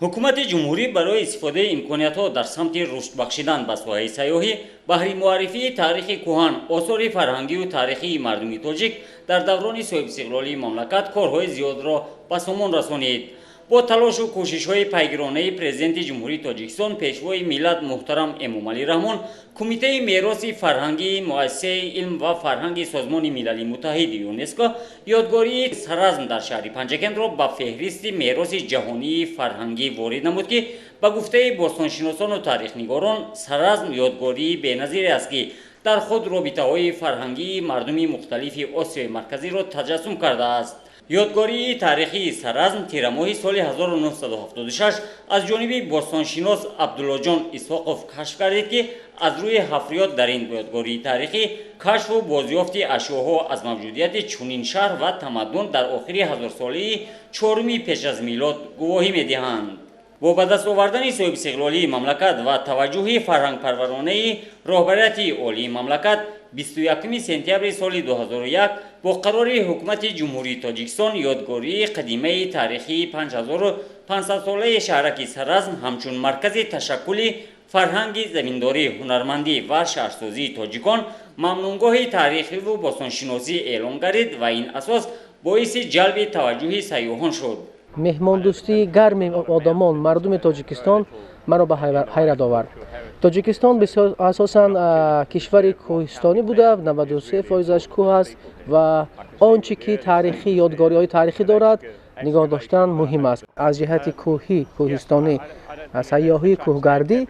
Ҳукумати ҷумҳурӣ барои истифодаи имкониятҳо дар самти рушд бахшидан ба соҳаи сайёҳӣ, баҳри муаррифии таърихи кӯҳан, осори фарҳангию таърихии мардуми тоҷик дар даврони соҳибистиқлолии мамлакат корҳои зиёдро ба сомон расонид. Бо талошу кӯшишҳои пайгиронаи Президенти Ҷумҳурии Тоҷикистон, Пешвои миллат муҳтарам Эмомалӣ Раҳмон, Кумитаи мероси фарҳангии Муассисаи илм ва фарҳанги Созмони Милали Муттаҳид ЮНЕСКО ёдгории Саразм дар шаҳри Панҷакентро ба феҳристи мероси ҷаҳонии фарҳангӣ ворид намуд, ки ба гуфтаи бостоншиносону таърихнигорон, Саразм ёдгории беназире аст, ки дар худ робитаҳои фарҳангии мардуми мухталифи Осиёи Марказиро таҷассум кардааст. Ёдгории таърихии Саразм тирамоҳи соли 1976 аз ҷониби бостоншинос Абдуллоҷон Исҳоқов кашф гардид, ки аз рӯи ҳафриёт дар ин ёдгории таърихӣ кашфу бозёфти ашёҳо аз мавҷудияти чунин шаҳр ва тамаддун дар охири ҳазорсолаи чоруми пеш аз милод гувоҳӣ медиҳанд. Бо ба даст овардани соҳибистиқлолии мамлакат ва таваҷҷӯҳи фарҳангпарваронаи роҳбарияти олии мамлакат, 21 сентябри соли 2001 бо қарори Ҳукумати Ҷумҳурии Тоҷикистон ёдгории қадимаи таърихии 5500-солаи шаҳраки Саразм ҳамчун маркази ташаккули фарҳанги заминдорӣ, ҳунармандӣ ва шаҳрсозии тоҷикон мамнуъгоҳи таърихиву бостоншиносӣ эълон гардид ва ин асос боиси ҷалби таваҷҷӯҳи сайёҳон шуд. Меҳмондӯстии гарми одамон, мардуми Тоҷикистон маро ба ҳайрат овард. Тоҷикистон бисёр асосан кишвари кӯҳистонӣ буда, 93 фоизаш кӯҳ аст ва он чӣ ки таърихӣ, ёдгориҳои таърихӣ дорад, нигоҳ доштан муҳим аст. Аз ҷиҳати кӯҳӣ, кӯҳистонӣ, сайёҳии кӯҳгардӣ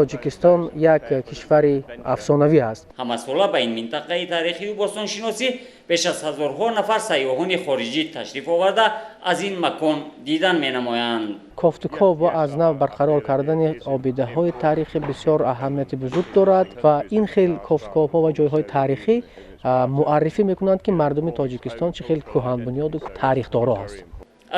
Тоҷикистон як кишвари афсонавӣ аст. Ҳамасола ба ин минтақаи таърихию бостоншиносӣ беш аз ҳазорҳо нафар сайёҳони хориҷӣ ташриф оварда, аз ин макон дидан менамоянд. Кофтуков ва аз нав барқарор кардани обидаҳои таърихӣ бисёр аҳамияти бузург дорад ва ин хел кофтуковҳо ва ҷойҳои таърихӣ муаррифӣ мекунанд, ки мардуми Тоҷикистон чӣ хел кӯҳанбунёду тарихдоро ҳаст.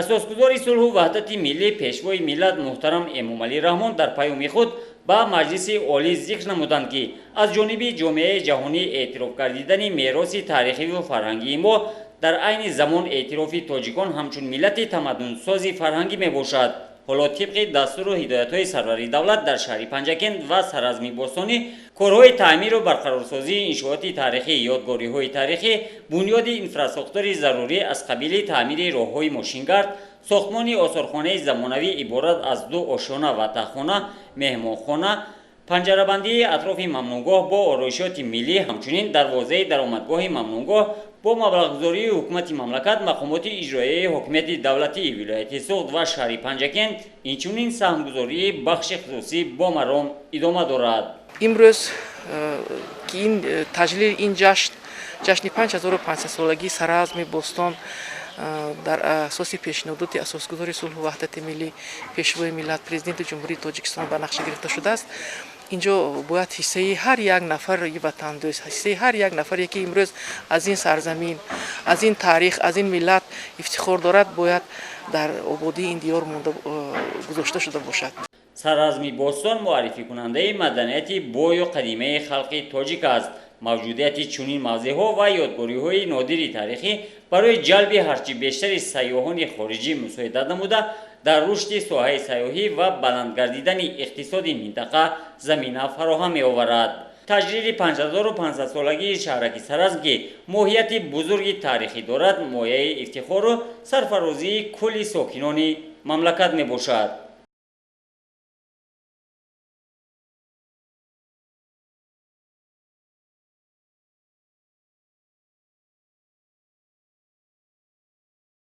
Асосгузори сулҳу ваҳдати миллӣ, Пешвои миллат муҳтарам Эмомалӣ Раҳмон дар паёми худ ба Маҷлиси Олӣ зикр намуданд, ки аз ҷониби ҷомеаи ҷаҳонӣ эътироф гардидани мероси таърихиву фарҳангии мо дар айни замон эътирофи тоҷикон ҳамчун миллати тамаддунсози фарҳангӣ мебошад. Ҳоло тибқи дастуру ҳидоятҳои сарвари давлат дар шаҳри Панҷакент ва Саразми бостонӣ корҳои таъмиру барқарорсозии иншооти таърихӣ, ёдгориҳои таърихӣ, бунёди инфрасохтори зарурӣ аз қабили таъмири роҳҳои мошингард, сохтмони осорхонаи замонавӣ иборат аз ду ошёна ва таҳхона, меҳмонхона, панҷарабандии атрофи мамнуъгоҳ бо ороишоти миллӣ, ҳамчунин дарвозаи даромадгоҳи мамнуъгоҳ бо маблағгузории ҳукумати мамлакат, мақомоти иҷроияи ҳокимияти давлатии вилояти Суғд ва шаҳри Панҷакент, инчунин саҳмгузории бахши хусусӣ бо маром идома дорад. Имрӯз ки ин таҷлили ин ҷашн, ҷашни 5500-солагии Саразми бостон дар асоси пешниҳодоти Асосгузори сулҳу ваҳдати миллӣ, Пешвои миллат, Президенти Ҷумҳурии Тоҷикистон ба нақша гирифта шудааст, инҷо бояд ҳиссаи ҳар як нафари ватандӯст, ҳиссаи ҳар як нафаре, ки имрӯз аз ин сарзамин, аз ин таърих, аз ин миллат ифтихор дорад, бояд дар ободии ин диёр монда гузошта шуда бошад. Саразми бостон муаррификунандаи маданияти бою қадимаи халқи тоҷик аст. Мавҷудияти чунин мавзеъҳо ва ёдгориҳои нодири таърихӣ барои ҷалби ҳарчи бештари сайёҳони хориҷӣ мусоидат намуда, дар рушди соҳаи сайёҳӣ ва баланд гардидани иқтисоди минтақа замина фароҳам меоварад. Таҷлили 5500-солагии шаҳраки Саразм, ки моҳияти бузурги таърихӣ дорад, мояи ифтихору сарфарозии кулли сокинони мамлакат мебошад.